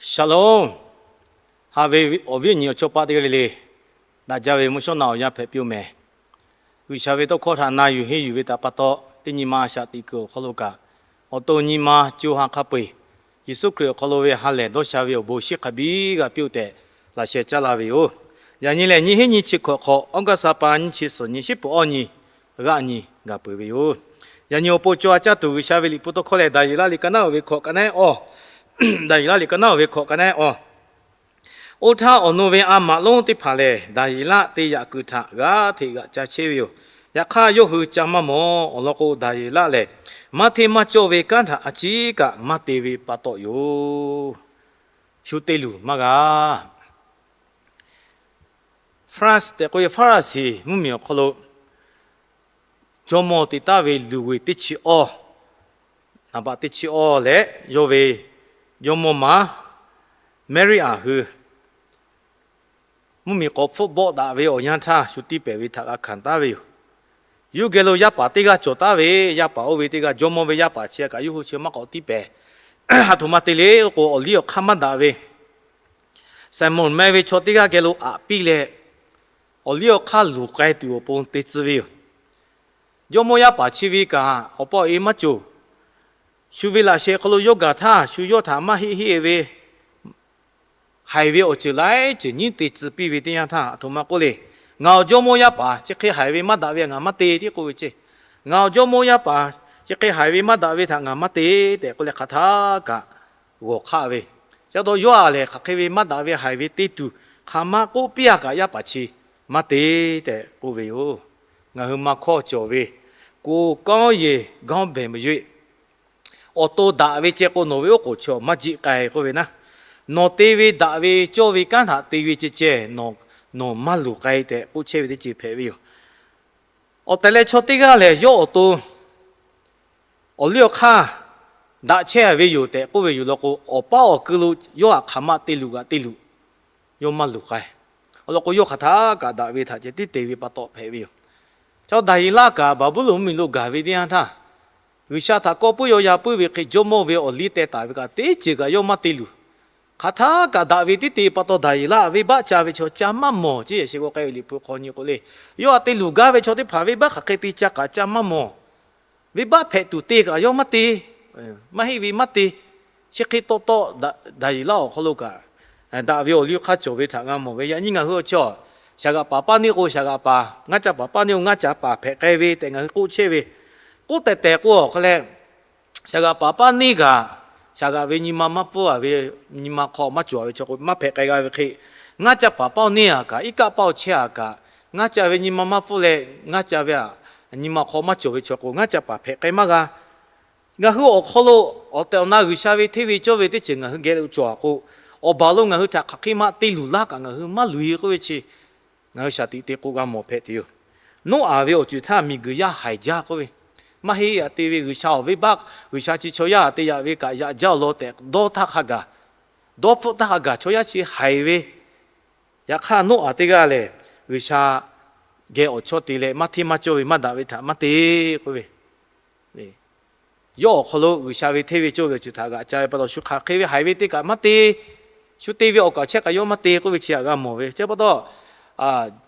Shalom. Haꞈ ve awˬ viˉ awˬ nyi awˬ chawˇ paˆ teˇ g'aˇ le le, daꞈ jaˇ ve mvuhˇ shawˉ naꞈ awˬ yanˇ hpehꞈ piˇ-oˬ meh. G'uiˬsha ve tawˇ hkawˇ htaꞈ na yuˬ henˇ yuˬ ve htaꞈ pa taw, teˇ nyi ma a shaꞈ teꞈ kuiˬ awˬ hk'aw lo kaꞈ, awˬ to nyi ma co ha hk'a peu-eˬ, Yeˍsuˆ Hkriꞈ awˬ hk'aw lo ve ha lehˬ dawˇ sha ve awˬ bon shiˉ hk'a biˇ g'a piˇ-oˬ tehꞈ laꞈ sheh caˇ laˇ ve yoˬ. Yaꞈ nyi lehˬ, nyiˇ hinˉ nyiˇ chi hkawꞈ hk'awꞈ, August ha pa nyiˇ chi suhˍ nyi, shiˉ peuˬ awˇ nyi, g'aˆ nyi gaˬ peuˬ ve yoˬ. Yaꞈ nyi awˬ pon co ha caˇ tuˬ G'uiˬsha ve liꞈ hpu tawˇ hkawˇ lehˬ, Daˍyeˍlaˆ liꞈ ka naˉ uiˍ ve hkawꞈ ka naˉ-ehˉ awˇ, Daˍyeˍlaˆ liꞈ ka naˉ uiˍ ve hkawꞈ ka naˉ-ehˉ awˇ. Oˇ htaˇ, awˬ nu ve a maꞈ lonˉ teˇ hpaˍ lehˬ, Daˍyeˍlaˆ teˇ yaꞈ kuiˬ htaꞈ g'aˇ hteꞈ g'aꞈ ca chehˇ ve yoˬ. Yaꞈ hk'aˇ, yawˇ hui ca maˇ mawˬ. Awˬ lawn k'o, Daˍyeˍlaˆ lehˬ maˇ hteˇ maˇ cawˇ ve kanˉ htaꞈ a ciˉ kaꞈ maˇ te ve pa taw yoˬ. Shu te luˬ maˇ g'a. France tehꞈ k'oˆ ve Faˍraˍsiˍ mvuhˇmiˬ awˬ hk'aw lo jawˇmawˇ te taˍ ve luˬ ve teˇ chi awˇ, naˍ baꞈ teˇ chi awˇ leh, yawˇ ve jawˇmawˇ ma Mary aˬ hui mvuhˇmiˬ k'awꞈ hpfuhˆ bawˆ daꞈ ve awˬ yanˇ htaˇ, shu tiˇ pehˍ ve htaꞈ g'a hkanˍ taˉ ve yoˬ. Yawˇ geh lo yaˇ paˍ teˇ g'aˇ cawˬ taˉ ve, yaˇ paˍ oˇ ve teˇ g'aˇ, jawˇmawˇ ve yaˇ paˍ chi kaꞈ yawˇ hui chi maˇ k'awꞈ tiˇ pehˍ. Aˬ htoꞈ ma te le k'o, awˬ liˇ awˬ hk'aˇ maˇ daꞈ ve Simon meh ve chaw teˇ g'aˇ geh lo aꞈ piˇ leh, awˬ liˇ awˬ hk'aˇ luˬ k'ai tuˬ awˬ pon te tcuh ve yoˬ. Jawˇmawˇ yaˇ paˍ chi ve kaꞈ awˬ pa awˬ e maˇ cawˬ. Shu ve laꞈ sheh hk'aw lo yawˇ gaˬ htaˇ, shu yawˇ htaꞈ maˇ heˆ heˆ ve haiˬ ve awˬ ceuˬ laiˉ ceuˬ nyiˉ te tcuh piˇ ve teˇ yanˇ htaˇ, aˬ htoꞈ ma k'oˆ le. Ngaˬ awˬ jawˇmawˇ yaˇ paˍ chi hk'e haiˬ ve maˇ daꞈ ve ngaˬ maˇ te tiˉ k'oˆ ve ceˇ. Ngaˬ awˬ jawˇmawˇ yaˇ paˍ chi hk'e haiˬ ve maˇ daꞈ ve htaꞈ ngaˬ maˇ te tehꞈ k'oˆ leh, hk'aˬ htaˇ kaꞈ g'awˬ hk'aˆ ve. Chi pa taw yawˇ aˬ lehˬ, hk'aˬ hk'e ve maˇ daꞈ ve haiˬ ve te tuˬ hk'aˬ ma k'oˆ piˇ-a kaꞈ, yaˇ paˍ chi maˇ te tehꞈ k'oˆ ve yoˬ. Ngaˬ hui ma hkawˇ cawˬ ve, ကိုယ်ကောင်းရင် ခေါင်းပင်မရွေ့, awˬ to daꞈ ve ceh k'o, nawˬ ve oˉ k'oˍ chaw maˇ jiˆ k'ai k'oˆ ve naˉ, nawˬ te ve daꞈ ve cawˇ ve kanˉ htaꞈ te ve ceh ceh, nawˬ maˇ luˬ k'ai tehꞈ k'oˆ chehˇ ve teˇ ceuˬ hpehꞈ ve yoˬ. Awˬ tehˬ leh, chaw teˇ g'aˇ lehˬ, yawˇ awˬ to awˬ liˇ awˬ hk'aˇ daꞈ chehˇ ve yoˬ tehꞈ k'oˆ ve yoˬ law k'o, awˬ paˉ awˬ keu lo yawˇ htaꞈ hk'aˬ ma te luˬ g'aꞈ te luˬ, yawˇ maˇ luˬ k'ai. Awˬ lawn k'o, yawˇ hk'aˬ htaˇ kaꞈ daꞈ ve htaꞈ ceh tiˉ te ve pa taw hpehꞈ ve yoˬ. Chaw Daˍyeˍlaˆ kaꞈ Baˍbuˍlonˍ mvuhˇmiˬ lo gaˬ ve teˇ yanˇ htaˇ, G'uiˬsha htaꞈ kawˇ puiˉ yaw ya puiˉ ve hk'e jawˇmawˇ ve awˬ liˇ teh taˍ ve kaꞈ, teˇ ceuˬ kaꞈ yawˇ maˇ te luˬ. Hk'aˬ htaˇ kaꞈ daꞈ ve tiˉ te pa taw, Daˍyeˍlaˆ venˇbaˆ ca ve chaw ca maˇ mawˬ. Chi yaꞈ sheh g'aw k'ai ve liꞈ hpu hk'aw nyi k'o le, yawˇ htaꞈ te luˬ gaˇ ve chaw teˇ hpaˍ venˇbaˆ hk'aˬ hk'e te ca kaꞈ ca maˇ mawˬ. Venˇbaˆ hpehꞈ tuˬ te kaꞈ yawˇ maˇ te, maˇ heˆ ve maˇ te. Chi hk'e taw taw, Daˍyeˍlaˆ awˬ hk'aw lo kaꞈ daꞈ ve awˬ liˇ hk'aˇ cawˬ ve htaꞈ g'a mawˬ ve. Yaꞈ nyi ngaˬ hui awˬ chaw, shaˍ g'aꞈ paˍ paˇ neˇ k'o, shaˍ g'aꞈ paˍ, ngaˇ ca paˍ paˇ neˇ k'o, ngaˇ ca paˍ hpehꞈ k'ai ve tehꞈ ngaˬ hui k'oˆ chehˇ ve. K'oˆ tehˬ tehˬ k'o, awˬ hk'a leh, shaˍ g'aꞈ paˍ paˇ neˇ kaꞈ, shaˍ g'aꞈ ve nyi ma maˇ pfuhˇ a ve, nyi ma hk'aw maˇ cawˬ ve chaw k'o, maˇ hpehꞈ k'ai g'a ve hk'e, ngaˇ ca paˍ paˇ neˇ a kaꞈ, iˉ kaˆ paˇ chehˇ a kaꞈ, ngaˇ ca ve nyi ma maˇ pfuhˇ leh, ngaˇ ca ve a nyi ma hk'aw maˇ cawˬ ve chaw k'o, ngaˇ ca paˍ hpehꞈ k'ai maˇ g'a. Ngaˬ hui awˬ hk'aw lo awˬ tehˬ awˬ na G'uiˬsha ve hteˇ ve cawˇ ve teˇ ceuˬ ngaˬ hui geh lo cawˬ a k'o, awˬ baˬ lo ngaˬ hui htaꞈ hk'aˬ hk'e ma te luˬ laˇ kaꞈ ngaˬ hui maˇ luˬ e k'oˆ ve chi, ngaˬ hui shaˍ tiꞈ te k'o g'a mawˬ hpehꞈ tuˬ yoˬ. Noˉaꞈ ve awˬ ceuˬ htaˇ miˬguiˬ yaˇ haiˬ jaˇ k'oˆ ve, maˇ heˆ, yaꞈ te ve G'uiˬsha awˬ venˇbaˆ, G'uiˬsha chi chaw yaˇ te yaꞈ ve kaꞈ yaꞈ jaˇ awˬ lawn tehꞈ dawˇ htaˇ hk'a gaˬ, dawˇ hpfuhˆ htaˇ hk'a gaˬ chaw yaˇ chi haiˬ ve. Yaꞈ hk'aˇ, Noˉaꞈ teˇ g'aˇ lehˬ, G'uiˬsha geh awˬ chawˇ te leh maˇ hteˇ maˇ cawˇ ve maˇ daꞈ ve htaꞈ maˇ te k'oˆ ve, yawˇ awˬ hk'aw lo G'uiˬsha ve hteˇ ve cawˇ ve awˬ ceuˬ htaꞈ g'aꞈ ca ve pa taw, shu hk'aˬ hk'e ve haiˬ ve teˇ kaꞈ maˇ te, shu te ve awˬ kaꞈ chehˇ kaꞈ yawˇ maˇ te k'oˆ ve chi htaꞈ g'a mawˬ ve. Chi pa taw,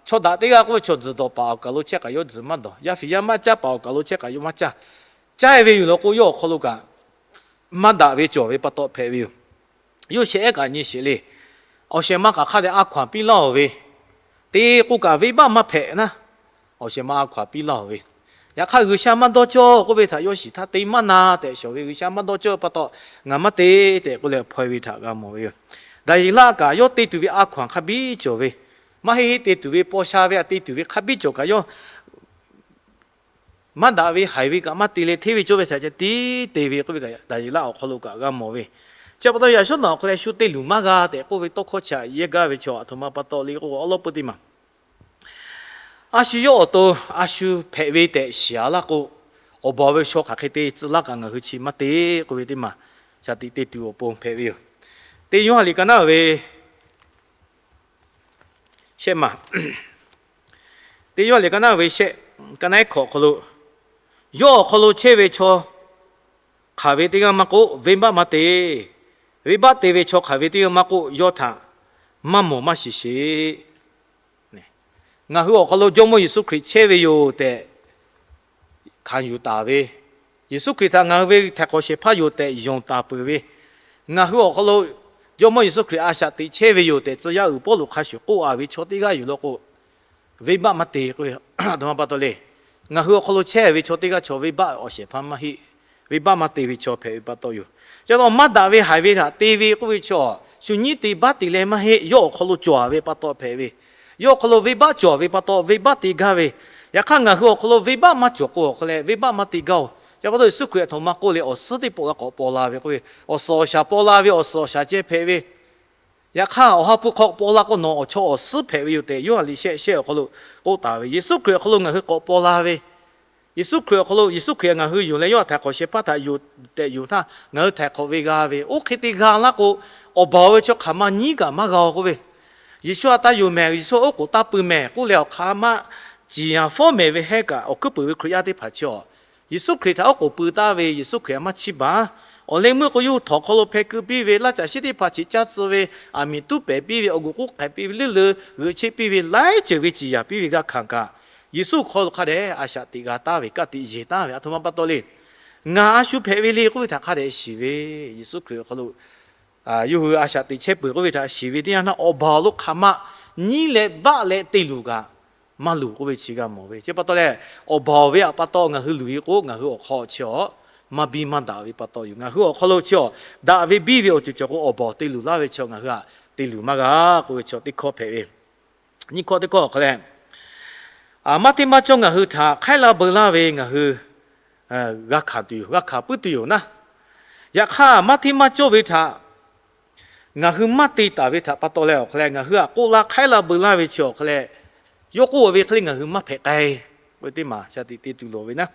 chaw daꞈ teˇ g'aˇ k'oˆ ve chaw tzuhˬ dawˬ paˍ awˬ kaˬ lo chehˇ kaꞈ yawˇ tzuhˬ maˇ dawˬ, yaˇ fiˍ yaˇ maˇ caˇ paˍ awˬ kaˬ lo chehˇ kaꞈ yawˇ maˇ caˇ. Caˇ ve yoˬ law k'o, yawˇ awˬ hk'aw lo kaꞈ maˇ daꞈ ve cawˬ ve pa taw hpehꞈ ve yoˬ. Yawˇ shehˍ ehˉ kaꞈ nyi sheˍ le. Awˬ shehˍ ma kaꞈ hk'a dehꞈ a hkaw-anˬ piˇ laˇ-oˬ ve, te k'oˆ kaꞈ venˇbaˆ maˇ hpehꞈ naˉ, awˬ shehˍ ma a hkaw-anˬ piˇ laˇ-oˬ ve. Yaꞈ hk'aˇ, G'uiˬsha maˇ dawˇ cawˇ k'oˆ ve htaꞈ yawˇ shiˍ htaˇ, te maˇ na tehꞈ shawˍ ve, G'uiˬsha maˇ dawˇ cawˇ pa taw ngaˬ maˇ te tehꞈ k'oˆ leh hpaw e ve htaꞈ g'a mawˬ ve yoˬ. Daˍyeˍlaˆ kaꞈ yawˇ te tuˬ ve a hkaw-anˬ hk'a biˇ cawˬ ve, maˇ heˆ heˆ te tuˬ ve paw sha ve a te tuˬ ve hk'a biˇ cawˬ kaꞈ yawˇ maˇ daꞈ ve haiˬ ve kaꞈ maˇ te leh, hteˇ ve cawˇ ve htaꞈ ca tiˉ te ve k'oˆ ve kaꞈ, Daˍyeˍlaˆ awˬ hk'aw lo kaꞈ g'a mawˬ ve. Chi pa taw, yaꞈ shawˉ naꞈ awˬ hk'aw leh shu te luˬ maˇ g'a tehꞈ k'oˆ ve tawˇ hkawˇ chi htaꞈ yehˇ gaˇ ve chaw aˬ htoꞈ ma pa taw le k'o, awˉ lawˉ pui teˇ maˬ a shu yawˇ awˬ to a shu hpehꞈ ve tehꞈ shiˍ a laˇ k'o, awˬ baˬ ve shaw hk'aˬ hk'e te tcuh laˇ kaꞈ ngaˬ hui chi maˇ te k'oˆ ve teˇ maˬ, shaˍ tiꞈ te tuˬ awˬ pon hpehꞈ ve yoˬ. Teˇ Yoˇhanˬ liꞈ ka naˉ ve shehˆ maˬ, Teˇ Yoˇhanˬ liꞈ ka naˉ ve shehˆ, ka naˉ ehˉ hkawꞈ hk'aw lo, yawˇ awˬ hk'aw lo chehˇ ve chaw hk'aˬ ve teˇ g'aˇ maˇ k'oˆ, venˇbaˆ maˇ te. Venˇbaˆ te ve chaw hk'aˬ ve teˇ g'aˇ maˇ k'oˆ, yawˇ htaꞈ maˇ mawˬ maˇ shiˍ sheˍ. Ngaˬ hui awˬ hk'aw lo Jawˇmawˇ Yeˍsuˆ Hkriꞈ chehˇ ve yoˬ tehꞈ hkanˍ yuˬ taˍ ve, Yeˍsuˆ Hkriꞈ htaꞈ ngaˬ hui ve htaiˍ hk'awꞈ shehˍ hpaˇ yoˬ tehꞈ yonˍ taˍ peuˬ ve, ngaˬ hui awˬ hk'aw lo Jawˇmawˇ Yeˍsuˆ Hkriꞈ a shaꞈ teꞈ chehˇ ve yoˬ tehꞈ tcuh yaˇ uiˍ Pawˇluꞈ hk'a shuˍ k'oˆ a ve chaw teˇ g'aˇ yoˬ law k'o, venˇbaˆ maˇ te k'o, aˬ htoꞈ ma pa taw le. Ngaˬ hui awˬ hk'aw lo chehˇ ve chaw teˇ g'aˇ chaw venˇbaˆ awˬ shehˍ hpaˇ maˇ heˆ. Venˇbaˆ maˇ te ve chaw hpehꞈ ve pa taw yoˬ. Chi pa taw maˇ daꞈ ve haiˬ ve htaꞈ te ve k'oˆ ve chaw, shu nyiˉ te baˆ te leh maˇ heˆ. Yawˇ awˬ hk'aw lo cawˬ ve pa taw hpehꞈ ve, yawˇ awˬ hk'aw lo venˇbaˆ cawˬ ve pa taw venˇbaˆ te gaˇ ve. Yaꞈ hk'aˇ ngaˬ hui awˬ hk'aw lo venˇbaˆ maˇ cawˬ k'o, awˬ hk'aw leh venˇbaˆ maˇ te gaˇ-oˬ. Chi pa taw Yeˍsuˆ Hkriꞈ aˬ htoꞈ ma k'oˆ le, awˬ suhˉ teˇ pawˆ g'a k'awꞈ paw la ve k'oˆ ve, awˬ suhˍ awˬ shaˍ paw la ve, awˬ suhˍ awˬ shaˍ ceh hpehꞈ ve. Yaꞈ hk'aˇ awˬ ha hpu hk'aw paw la k'o, nawˬ awˬ chawˇ awˬ suhˉ hpehꞈ ve yoˬ tehꞈ, Yoˇhanˬ liꞈ shehˆ shehˆ awˬ hk'aw lo k'oˆ taˍ ve, Yeˍsuˆ Hkriꞈ awˬ hk'aw lo ngaˬ hui k'awꞈ paw la ve, Yeˍsuˆ Hkriꞈ awˬ hk'aw lo, Yeˍsuˆ Hkriꞈ ngaˬ hui yonˍ leh yawˇ htaꞈ htaiˍ hk'awꞈ shehˍ hpaˇ htaꞈ yonˍ tehꞈ yonˍ htaˇ, ngaˬ hui htaiˍ hk'awꞈ ve g'a ve, oˇ hk'e te g'a laˇ k'o, awˬ baˬ ve chaw hk'aˬ ma nyiˉ kaꞈ maˇ g'a-o k'oˆ ve. Yeˍsuˆ a taˇ yonˍ mehˍ, Yeˍsuˆ oˉ k'oˍ taˇ pui mehˍ k'oˆ leh awˬ hk'aˬ ma ciˍ yanˍ fawˉ mehˍ ve hehˉ kaꞈ awˬ hkuiˉ puiˍ ve Hkriꞈ yaˇ teˇ hpaˍ chi-a, Yeˍsuˆ Hkriꞈ htaꞈ oˉ k'oˍ pui taˍ ve, Yeˍsuˆ Hkriꞈ maˇ chiˇ baˬ. Awˬ leh meuˇ k'o yawˇ hui htawnˍ hk'aw lo hpeh keu piˇ ve, laˇ caˬ shiˉ teˇ hpaˍ chi caˇ tcuh ve, aˬ miˍ tuˉ pehˍ piˇ ve, awˬ guˬ k'oˆ hk'ehꞈ piˇ ve, leuˉ leuˉ g'euꞈ cheˆ piˇ ve, laiˉ ceuˬ ve ciˍ yanˍ piˇ ve g'a hkanˍ kaꞈ, Yeˍsuˆ hk'aw lo hk'a dehꞈ a shaꞈ teꞈ g'a taˍ ve, ka tiꞈ yeˬ taˍ ve, aˬ htoꞈ ma pa taw le. Ngaˬ a shu hpehꞈ ve le k'oˆ ve htaꞈ hk'a dehꞈ shiˍ ve, Yeˍsuˆ Hkriꞈ awˬ hk'aw lo yawˇ hui a shaꞈ teꞈ chehˇ peuˬ k'oˆ ve htaꞈ shiˍ ve teˇ yanˇ htaˇ, awˬ baˬ awˬ lo hk'aˬ ma nyiˉ leh baˆ leh te luˬ kaꞈ maˇ luˬ k'oˆ ve chi g'a mawˬ ve. Chi pa taw leh, awˬ baˬ awˬ ve htaꞈ pa taw ngaˬ hui luˬ ve k'o, ngaˬ hui awˬ hk'aw chi-a maˇ biˇ maˇ daꞈ ve pa taw yoˬ. Ngaˬ hui awˬ hk'aw lo chi-a daꞈ ve biˇ ve awˬ ceuˬ cawˬ k'o, awˬ baˬ awˬ te luˬ laˇ ve chi ngaˬ hui htaꞈ te luˬ maˇ g'a k'oˆ ve chi teˇ hkawˇ hpehꞈ ve. Nyiˇ hkawˇ teˇ hkawˇ awˬ hk'aw leh, maˇ hteˇ maˇ cawˇ ngaˬ hui htaꞈ hk'aiˉ la beu laˇ ve ngaˬ hui g'a hkanˍ tuˬ yoˬ, g'a hkanˍ puiˉ tuˬ yoˬ naˉ. Yaꞈ hk'aˇ, maˇ hteˇ maˇ cawˇ ve htaꞈ ngaˬ hui maˇ te taˍ ve htaꞈ pa taw leh awˬ hk'aw leh, ngaˬ hui htaꞈ k'oˆ laˇ hk'aiˉ la beu laˇ ve chi awˬ hk'aw leh, yawˇ k'oˆ ve hk'e le ngaˬ hui maˇ hpehꞈ k'ai. K'oˆ ve teˇ maˬ shaˍ tiꞈ te tuˬ loˍ ve naˉ,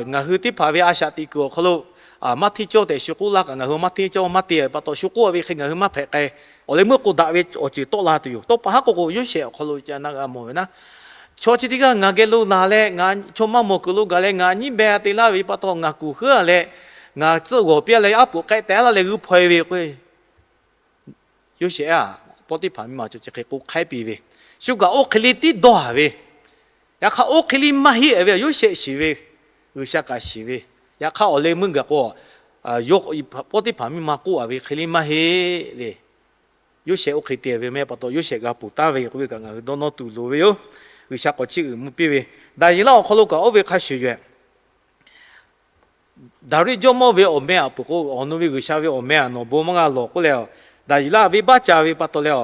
ngaˬ hui teˇ hpaˍ ve a shaꞈ teꞈ kuiˬ awˬ hk'aw lo maˇ hteˇ cawˇ tehꞈ shu k'oˆ laˇ kaꞈ, ngaˬ hui maˇ hteˇ cawˇ maˇ te ve pa taw, shu k'oˆ ve hk'e ngaˬ hui maˇ hpehꞈ k'ai. Awˬ leh meuˇ k'o daꞈ ve awˬ ceuˬ tawˆ la tuˬ yoˬ. Tawˇ pa haˉ k'o k'o, Yoˇsehꞈ awˬ hk'aw lo ca na g'a mawˬ ve naˉ, chaw chi teˇ g'aˇ ngaˬ geh lo laˬ leh, ngaˬ chaw maˇ mawˬ kuiˬ lo gaˬ leh, ngaˬ nyiˉ beh te laˇ ve pa taw, ngaˬ kuˬ heuˉ-a leh, ngaˬ tcuhˆ g'awˬ piˇ leh, aˉ poꞈ k'ehˆ tehˉ laˇ leh g'uiˇ hpaw-e ve k'o, Yoˇsehꞈ-a, Pawˇtiˇhpaˍ miˇ ma cawˬ chi hk'e k'oˆ hk'aiˉ piˇ ve, shu kaꞈ oˇ hk'e le tiˉ dawˇ-a ve, yaꞈ hk'aˇ oˇ hk'e le maˇ heˆ ve Yoˇsehꞈ shiˍ ve, G'uiˬsha kaꞈ shiˍ ve. Yaꞈ hk'aˇ, awˬ leh meuˇ gaˬ k'o, Pawˇtiˇhpaˍ miˇ ma k'oˆ-a ve hk'e le maˇ heˆ le. Yoˇsehꞈ oˇ hk'e te ve maˇ heˆ pa taw, Yoˇsehꞈ g'a ponˬ taˍ ve k'oˆ ve kaꞈ ngaˬ hui dawˇ nawˇ tuˬ loˍ ve yoˬ. G'uiˬsha k'awꞈ chiˇ uiˍ mvuh piˇ ve, Daˍyeˍlaˆ awˬ hk'aw lo kaꞈ oˇ ve hk'a shuˍ yoˬ. Daˍriˆ jawˇmawˇ ve awˬ meh aꞈ peuˬ k'o, awˬ nu ve G'uiˬsha ve awˬ meh aꞈ nawˬ bon maˇ g'a lawˬ k'oˆ leh, Daˍyeˍlaˆ venˇbaˆ ca ve pa taw leh,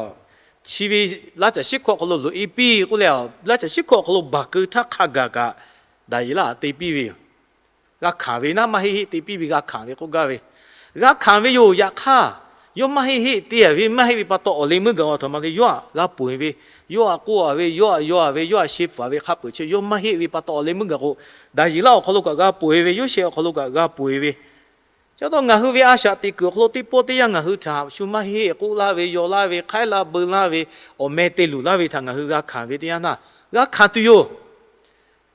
chi ve laˇ caˬ shiˉ hkawˇ hk'aw lo loꞈ-e piˇ k'oˆ leh, laˇ caˬ shiˉ hkawˇ hk'aw lo baˬ keu htaˇ hk'a gaˬ kaꞈ Daˍyeˍlaˆ htaꞈ te piˇ ve yoˬ. G'a hkanˍ ve naˉ, maˇ heˆ heˆ te piˇ ve, g'a hkanˍ ve k'oˆ gaˇ ve, g'a hkanˍ ve yoˬ. Yaꞈ hk'aˇ, yawˇ maˇ heˆ heˆ te-a ve maˇ heˆ ve pa taw, awˬ leh meuˇ gaˬ awˬ htoꞈ ma te, yawˇ htaꞈ g'a ponˬ ve, yawˇ htaꞈ k'oˆ-a ve, yawˇ htaꞈ yaw-a ve, yawˇ htaꞈ sheh pfuhˍ ve hk'a peuˬ chi yawˇ maˇ heˆ ve pa taw, awˬ leh meuˇ gaˬ k'o, Daˍyeˍlaˆ awˬ hk'aw lo kaꞈ g'a ponˬ ve, Yoˇsehꞈ awˬ hk'aw lo kaꞈ g'a ponˬ ve. Chi pa taw ngaˬ hui ve a shaꞈ teꞈ kuiˬ awˬ hk'aw lo teˇ pawˆ teˇ yanˇ ngaˬ hui htaꞈ shu maˇ heˆ k'oˆ laˇ ve, yaw laˇ ve, hk'aiˉ la beu laˇ ve, awˬ meh te luˬ laˇ ve htaꞈ ngaˬ hui g'a hkanˍ ve teˇ yanˇ htaˇ, g'a hkanˍ tuˬ yoˬ.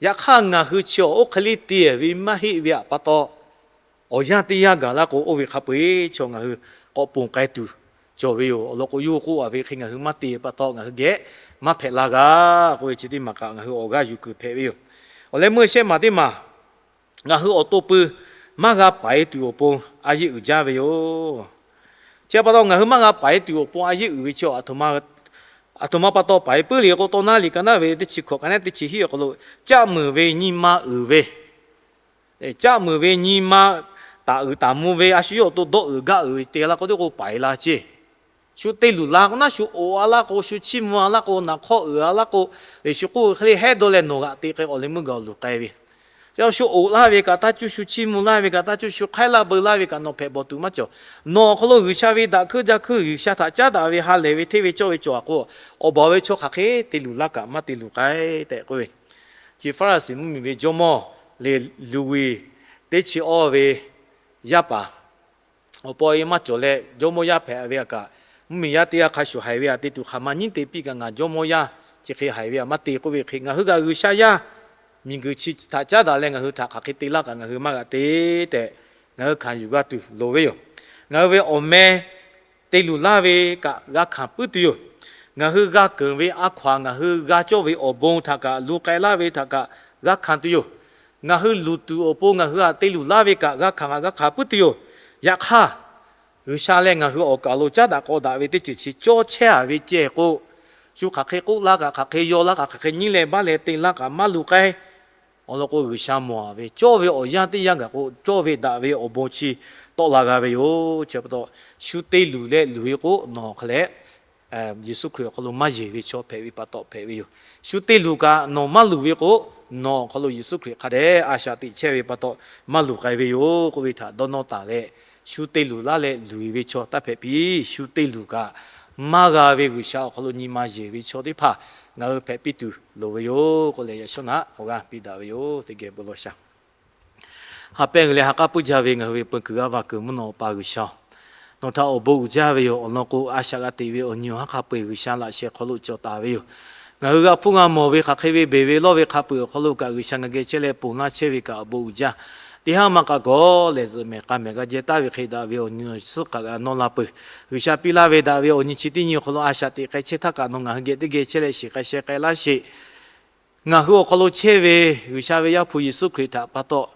Yaꞈ hk'aˇ, ngaˬ hui chi awˬ oˇ hk'e le te ve maˇ heˆ ve htaꞈ pa taw, awˬ yanˇ teˇ yanˇ gaˬ laˇ k'o, oˇ ve hk'a peu-eˬ chaw ngaˬ hui k'awꞈ ponˬ k'ai tuˬ cawˬ ve yoˬ. Awˬ lawn k'o, yawˇ hui k'oˆ-a ve hk'e ngaˬ hui maˇ te pa taw, ngaˬ hui geh maˇ hpehꞈ la g'a k'oˆ ve chi teˇ maˬ kaꞈ ngaˬ hui awˬ g'aˇ yuˬ kuiˬ hpehꞈ ve yoˬ. Awˬ leh meuˇ shehˆ maˬ teˇ maˬ, ngaˬ hui awˬ to pui maˇ g'a paˍ-e tuˬ awˬ pon a yeˆ uiˍ jaˇ ve yoˬ. Chi pa taw, ngaˬ hui maˇ g'a paˍ-e tuˬ awˬ pon a yeˆ uiˍ ve chi, aˬ htoꞈ ma pa taw paˍ-e puiˉ le k'o, Tawˇ naˉ liꞈ ka naˉ ve teˇ chi hkawꞈ ka naˉ teˇ chi hiˆ awˬ hk'aw lo, caˆ muiˬ ve nyi ma uiˍ ve, caˆ muiˬ ve nyi ma taˍ uiˍ taˍ mvuh ve, a shu yawˇ awˬ to dawˇ uiˍ gaˇ uiˍ ve te laˇ k'o, teˇ k'o paˍ-e la ceˇ. Shu te luˬ la k'o naˉ, shu oꞈ-a laˇ k'o, shu chiˇ mvuh-a laˇ k'o, naˍ hk'awˇ uiˍ-a laˇ k'o, shu k'oˆ ve hk'e le hehˉ dawˇ leh nawˬ g'aꞈ te k'ai, awˬ leh meuˇ gaˬ awˬ luˬ k'ai ve. Shu oꞈ laˇ ve kaꞈ taˇ cuˇ, shu chiˇ mvuh laˇ ve kaꞈ taˇ cuˇ, shu hk'aiˉ laˇ beu laˇ ve kaꞈ nawˬ hpehꞈ bawˬ tuˬ maˇ cawˬ. Nawˬ awˬ hk'aw lo G'uiˬsha ve daꞈ hkuiˇ jaˇ hkuiˇ, G'uiˬsha htaꞈ caˉ daꞈ ve ha lehˬ ve hteˇ ve cawˇ ve cawˬ-a k'o, awˬ baˬ ve chaw hk'aˬ hk'e te luˬ laˇ kaꞈ maˇ te luˬ k'ai tehꞈ k'oˆ ve, chi Faˍriˍsehˍ mvuhˇmiˬ ve jawˇmawˇ le, Luˬ ve teˇ chi awˇ ve yaˇ paˍ awˬ paw e maˇ cawˬ leh, jawˇmawˇ yaˇ hpehꞈ ve htaꞈ kaꞈ, mvuhˇmiˬ yaˇ teˇ g'aˇ hk'a shuˍ haiˬ ve htaꞈ te tuˬ hk'aˬ ma nyiˉ te piˇ kaꞈ, ngaˬ jawˇmawˇ yaˇ chi hk'e haiˬ ve htaꞈ maˇ te k'oˆ ve hk'e, ngaˬ hui kaꞈ G'uiˬsha yaˇ miˬguiˬ chi htaꞈ caˉ daꞈ leh ngaˬ hui htaꞈ hk'aˬ hk'e te laˇ kaꞈ ngaˬ hui maˇ g'aꞈ te tehꞈ, ngaˬ hui hkanˍ yuˬ g'a tuˬ loˍ ve yoˬ. Ngaˬ hui ve awˬ meh te luˬ laˇ ve kaꞈ g'a hkanˍ puiˉ tuˬ yoˬ. Ngaˬ hui g'a keunˍ ve a hkaw aˬ, ngaˬ hui g'a cawˇ ve awˬ bon htaꞈ kaꞈ, luˬ k'ai laˇ ve htaꞈ kaꞈ g'a hkanˍ tuˬ yoˬ. Ngaˬ hui luˬ tuˬ awˬ pon ngaˬ hui htaꞈ te luˬ laˇ ve kaꞈ g'a hkanˍ, g'a hkanˍ puiˉ tuˬ yoˬ. Yaꞈ hk'aˇ, G'uiˬsha leh ngaˬ hui awˬ kaˍ lo caˉ daꞈ k'aw daꞈ ve teˇ ceuˬ chi cawˇ chehˇ a ve ceh k'o, shu hk'aˬ hk'e k'oˆ laˇ kaꞈ, hk'aˬ hk'e yaw laˇ kaꞈ, hk'aˬ hk'e nyiˉ leh baˆ leh te laˇ kaꞈ maˇ luˬ k'ai. Awˬ lawn k'o, G'uiˬsha mawˬ a ve cawˇ ve awˬ yanˇ teˇ yanˇ gaˬ k'o, cawˇ ve daꞈ ve awˬ bon chi tawˆ la g'a ve yoˬ. Chi pa taw, shu te luˬ leh luˬ ve k'o, nawˬ hk'a leh Yeˍsuˆ Hkriꞈ awˬ hk'aw lo maˇ yeˬ ve chaw hpehꞈ ve pa taw hpehꞈ ve yoˬ. Shu te luˬ kaꞈ nawˬ maˇ luˬ ve k'o, nawˬ awˬ hk'aw lo Yeˍsuˆ Hkriꞈ hk'a dehꞈ a shaꞈ teꞈ chehˇ ve pa taw maˇ luˬ k'ai ve yoˬ k'oˆ ve htaꞈ dawˇ nawˇ taˍ leh, shu te luˬ laˇ leh luˬ ve chaw taˇ hpehꞈ piˇ. Shu te luˬ kaꞈ maˇ g'a ve G'uiˬsha awˬ hk'aw lo nyi ma yeˬ ve chaw teˇ hpaˍ ngaˬ hui hpehꞈ piˇ tuˬ loˍ ve yoˬ k'oˆ leh, yaꞈ shawˉ naꞈ awˬ g'aˇ piˇ daꞈ ve yoˬ. Teˇ geh bon lawˬ shaˍ. Ha pehˇ g'uiˬ leh ha k'aˉ puiˉ jaˇ ve ngaˬ hui ve peu kuiˬ g'aˇ va kuiˬ mvuhˇ naw awˬ pa G'uiˬsha-oˬ, nawˬ htaꞈ awˬ bon uiˍ jaˇ ve yoˬ. Awˬ lawn k'o, a shaꞈ g'a teꞈ ve awˬ nyi awˬ haˉ hk'a peu-eˬ G'uiˬsha laꞈ sheh hk'aw lo cawˬ taˍ ve yoˬ. Ngaˬ hui g'a hpuˇ g'a mawˬ ve hk'aˬ hk'e ve beˬ ve lawˇ ve hk'a peu-eˬ awˬ hk'aw lo kaꞈ G'uiˬsha ngaˬ geh chehˇ leh ponˬ laˇ chehˇ ve kaꞈ awˬ bon uiˍ jaˇ. Teˇ haˉ maˇ k'a gawˬ lehˬ, zuhꞈ mehˍ k'a mehˍ g'a jehˇ taˍ ve hk'e daꞈ ve awˬ nyi awˬ suhˉ kaꞈ g'a nawˇ la peuˬ. G'uiˬsha piˇ laˇ ve daꞈ ve awˬ nyi chi teˇ nyi awˬ hk'aw lo a shaꞈ teꞈ k'ai chehˇ htaˇ kaꞈ nawˬ ngaˬ hui geh teˇ geh chehˇ leh shiˍ k'ai sheh k'ai laˇ sheˍ. Ngaˬ hui awˬ hk'aw lo chehˇ ve G'uiˬsha ve Yaˇ hpu Yeˍsuˆ Hkriꞈ htaꞈ pa taw,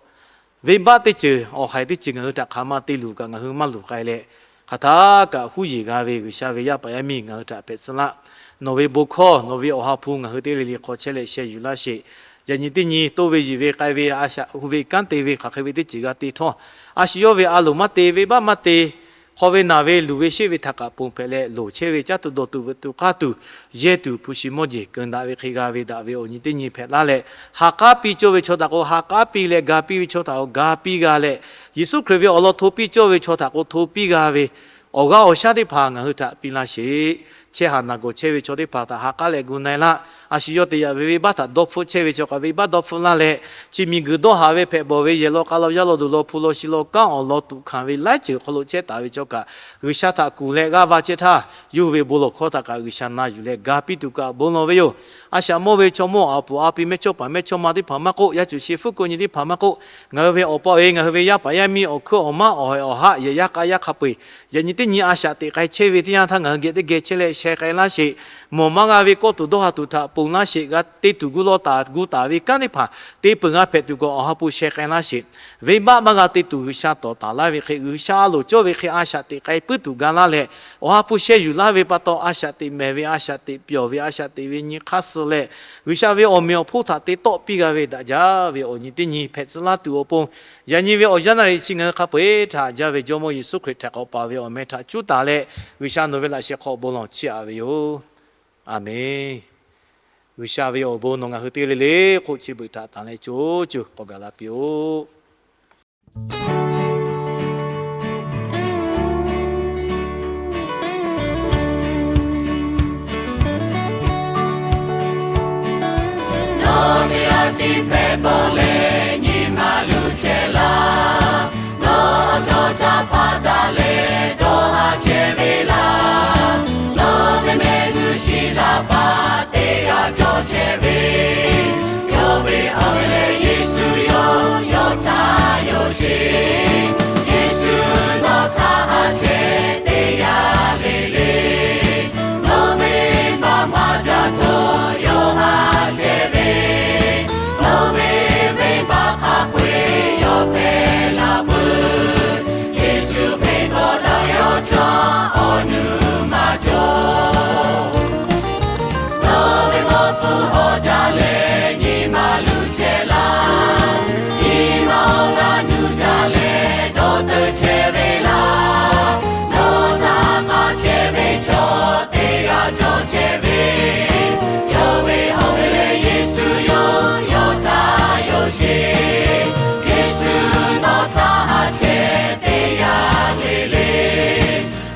venˇbaˆ teˇ ceuˬ awˬ haiˬ teˇ ceuˬ ngaˬ hui htaꞈ hk'aˬ ma te luˬ kaꞈ ngaˬ hui maˇ luˬ k'ai leh, hk'aˬ htaˇ kaꞈ huˉ yeˬ g'a ve G'uiˬsha ve yaˇ paˍ yaˇ miˇ ngaˬ hui htaꞈ hpehꞈ tcuh laˇ. Nawˬ ve bon hkawˇ, nawˬ ve awˬ ha hpu ngaˬ hui teˇ le le hk'aw chehˇ leh sheh yuˬ laˇ sheˍ. Yaꞈ nyi teˇ nyi toˇ ve yiˬ ve k'ai ve a shaꞈ hu ve kanˉ te ve hk'aˬ hk'e ve teˇ ceuˬ g'a te htawˇ, a shu yawˇ ve a loˍ maˇ te, venˇbaˆ maˇ te, hk'aw ve naˬ ve luˬ ve sheˆ ve htaꞈ kaꞈ ponˬ hpehꞈ leh loˍ chehˇ ve caˇ tuˬ dawˬ tuˬ veuꞈ tuˬ k'aˇ tuˬ, yehˇ tuˬ hpu shi mawˇ jeˬ keunˍ daꞈ ve hk'e g'a ve daꞈ ve awˬ nyi teˇ nyi hpehꞈ laˇ leh, ha k'aˉ piˇ cawˇ ve chaw htaꞈ k'o ha k'aˉ piˇ leh ga piˇ ve chaw htaꞈ k'o ga piˇ g'a leh, Yeˍsuˆ Hkriꞈ ve awˬ lawn hto piˇ cawˇ ve chaw htaꞈ k'o hto piˇ g'a ve awˬ g'aˇ awˬ shaˉ teˇ hpaˍ ngaˬ hui htaꞈ piˇ laˇ sheˍ. Chehˇ haˍ naˬ gawˬ chehˇ ve chaw teˇ hpaˍ htaꞈ ha k'aˉ leh gu na-e laˇ. A shu yawˇ te yaꞈ ve venˇbaˆ htaꞈ dawˇ hpfuhˆ chehˇ ve chaw kaꞈ venˇbaˆ dawˇ hpfuhˆ laˇ leh, chi miˬguiˬ dawˇ haˍ ve hpehꞈ bawˬ ve yehˬ law k'a law yaˇ law duˬ law hpu law shi law kanˉ awˬ lawn tuꞈ hkanˍ ve laiˉ ceuˬ hk'aw lo chehˇ taˍ ve chaw kaꞈ G'uiˬsha htaꞈ kuˬ leh g'aˇ va chehˇ htaˇ, yawˇ hui ve bon lawˬ hkawˇ htaꞈ kaꞈ G'uiˬsha na yuˬ leh ga piˇ tuˬ kaꞈ bon lawˬ ve yoˬ. A shaꞈ mawˇ ve chaw mawˇ a puˍ a pi mehˇchawˇpaˍ mehˇchawˇma teˇ hpaˍ maˇ k'oˆ, yaˇ cuˬ shi fuˉ ko nyi teˇ hpaˍ maˇ k'oˆ, ngaˬ hui ve awˬ pa awˬ e, ngaˬ hui ve yaˇ paˍ yaˇ miˇ awˬ hkuiˉ awˬ maˉ awˬ haiˬ awˬ haˆ yehˬ yaˇ k'a yaˇ hk'a peu-eˬ, yaꞈ nyi teˇ nyi a shaꞈ teꞈ k'ai chehˇ ve teˇ yanˇ htaˇ ngaˬ hui geh teˇ geh chehˇ leh sheh k'ai laˇ sheˍ. Mawˬ maˇ g'a ve kawˇ tuˬ dawˇ ha tuˬ htaꞈ ponˬ laˇ sheˍ. G'a te tuˬ gu law taˍ gu taˍ ve kanˉ teˇ hpaˍ te peuˬ g'a hpehꞈ tuˬ kaꞈ awˬ ha hpu sheh k'ai laˇ sheˍ. Venˇbaˆ maˇ g'a te tuˬ G'uiˬsha tawˍ taˍ laˇ ve hk'e, G'uiˬsha a loˍ cawˇ ve hk'e a shaꞈ teꞈ k'ai puiˉ tuˬ ga laˇ leh, awˬ ha hpu sheh yuˬ laˇ ve pa taw, a shaꞈ teꞈ mehˍ ve, a shaꞈ teꞈ pyawˬ ve, a shaꞈ teꞈ ve nyi hk'aˇ suh leh, G'uiˬsha ve awˬ meꞈ awˬ hponˇ htaꞈ te tawˆ piˇ g'a ve daꞈ jaˇ ve awˬ nyi teˇ nyi hpehꞈ tcuh laˇ tuˬ awˬ pon, yaꞈ nyi ve awˬ yanˇ naˍ riˍ chi ngaˬ hui hk'a peu-eˬ htaꞈ haꞈ jaˇ ve Jawˇmawˇ Yeˍsuˆ Hkriꞈ htaꞈ k'awꞈ paˍ ve awˬ meh htaꞈ cuˉ taˍ leh, G'uiˬsha nawˬ ve laꞈ sheh hk'aw bon lawˬ chiˇ aꞈ ve yoˬ. Aˬmenˍ. G'uiˬsha ve awˬ bon nawˬ ngaˬ hui teˇ g'aˇ le le hk'oˆ chi beuꞈ htaꞈ tanˬ leh co co k'awꞈ gaˬ la piˇ-oˆ. Nawˬ teˇ g'aˇ tiˉ hpehꞈ bawˬ leh nyi ma luˬ chehˇ laˇ. Nawˬ chaw caˇ hpaˇ taˍ leh dawˇ haˍ chehˇ ve laˇ. Nawˬ ve mehˆ g'uˇ shiˍ laˇ paˍ teˇ g'aˇ cawˬ chehˇ ve, yawˇ ve awˬ meh lehˬ Yeˍsuˆ yoˬ. Yawˇ htaꞈ yonˍ sheˍ. Yeˍsuˆ nawˬ htaꞈ haꞈ chehˇ teˇ yanˇ le le. Nawˬ venˇbaˆ maˇ jaˇ htawˇ yawˇ haꞈ chehˇ ve, nawˬ ve venˇbaˆ hk'a peu-eˬ yawˇ hpehꞈ la peuˬ. Yeˍsuˆ Hkriꞈ tawˇ daꞈ ve awˬ chawˇ awˬ nuˇ maˇ cawˬ. Nawˬ ve mawˇ hpfuhˇ hawˉ jaˇ leh nyi ma luˬ chehˇ laˇ. Nyi ma awˬ g'aˇ nuˇ jaˇ leh dawˇ teuꞈ chehˇ ve laˇ. Nawˬ htaꞈ k'aˇ chehˇ ve chaw teˇ g'aˇ cawˬ chehˇ ve, yawˇ ve awˬ meh lehˬ Yeˍsuˆ yoˬ. Yawˇ htaꞈ yonˍ sheˍ. Yeˍsuˆ nawˬ htaꞈ haꞈ chehˇ teˇ yanˇ le le.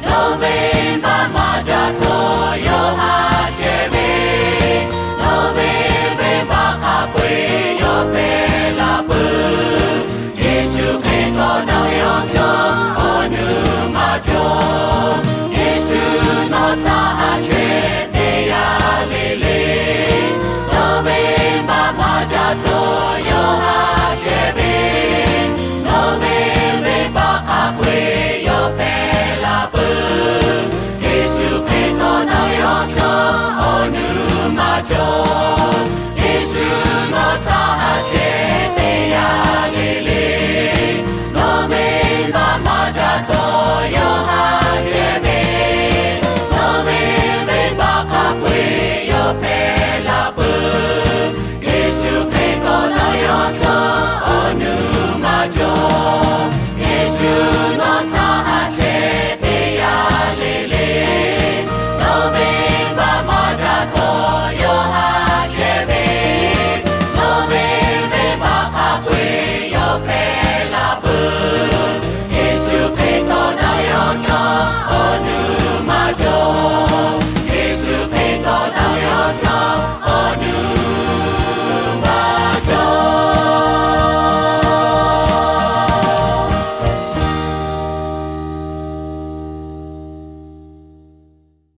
Nawˬ venˇbaˆ maˇ jaˇ htawˇ yawˇ haꞈ chehˇ ve, nawˬ ve venˇbaˆ hk'a peu-eˬ yawˇ hpehꞈ la peuˬ. Yeˍsuˆ Hkriꞈ tawˇ daꞈ ve awˬ chawˇ awˬ nuˇ maˇ cawˬ. Yeˍsuˆ nawˬ htaꞈ haꞈ chehˇ teˇ yanˇ le le. Nawˬ venˇbaˆ maˇ jaˇ htawˇ yawˇ haꞈ ca